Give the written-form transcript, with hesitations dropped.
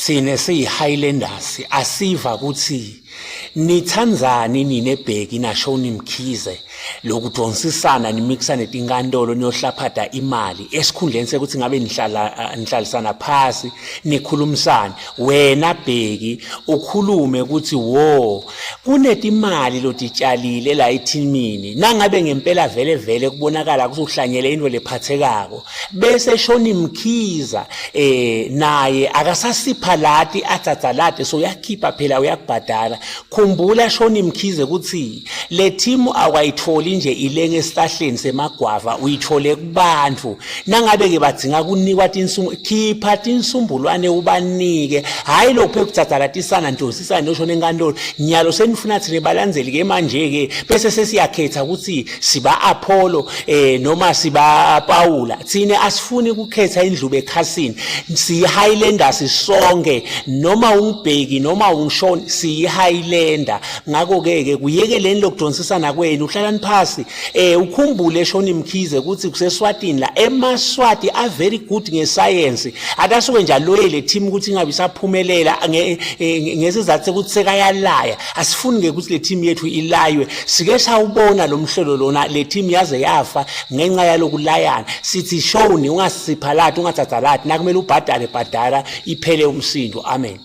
Thina siyi-Highlanders asiva ukuthi nithandzani nine Bheki naShoni Mkhize lokudonsisana nimikisane tinkantolo niyohlaphata imali esikhundleni sekuthi ngabe nihlala nihlalisana phasi nikhulumisane. Wena Bheki ukhulume ukuthi wo kunetimali lotitshalile la ethimini, nangabe ngempela vele vele kubonakala ukuthi uhlanyele into lephathekako, bese Shoni Mkhiza naye akasasipha lati atsatsa lati, so uyakhipha phela uyakubhadala. Khumbula Shoni Mkhize ukuthi le team awayitholi nje ilenge esihlahleni semagwava, uyithole kubantu. Nangabe ke badzinga kunikwa tinsuku, khipha tinsumbulwane ubanike, hayi lokhu ekutsadzalatisana ntosisana noshona enkantolo. Nyalo senifuna thina balandzeli ke manje ke bese sesiyakhetha ukuthi siba Apollo noma siba Paula. Thina asifuni ukukhetha indlube ekhasini, siyi Highlanders sonke, noma ungibheki noma ungishoni, siyi Highlander. Ngakho ke ke kuyekeleni lokudonsisana kwenu, uhlalani phasi. Ukhumbule Shoni Mkhize ukuthi kuseSwatini la, emaSwati are very good ngescience. Akasuke nje aloye le team ukuthi ingabe isaphumelela ngesizathu sekuthi sekayalaya. Asifuni ke ukuthi le team yethu ilaywe. Sike sawubona lo mhlolo lona, le team yaze yafa ngenxa yalokulayana. Sithi Shoni ungasiphalati, ungatsatsalati, nakumele ubhadale bhadala, iphele umsindo. Amen.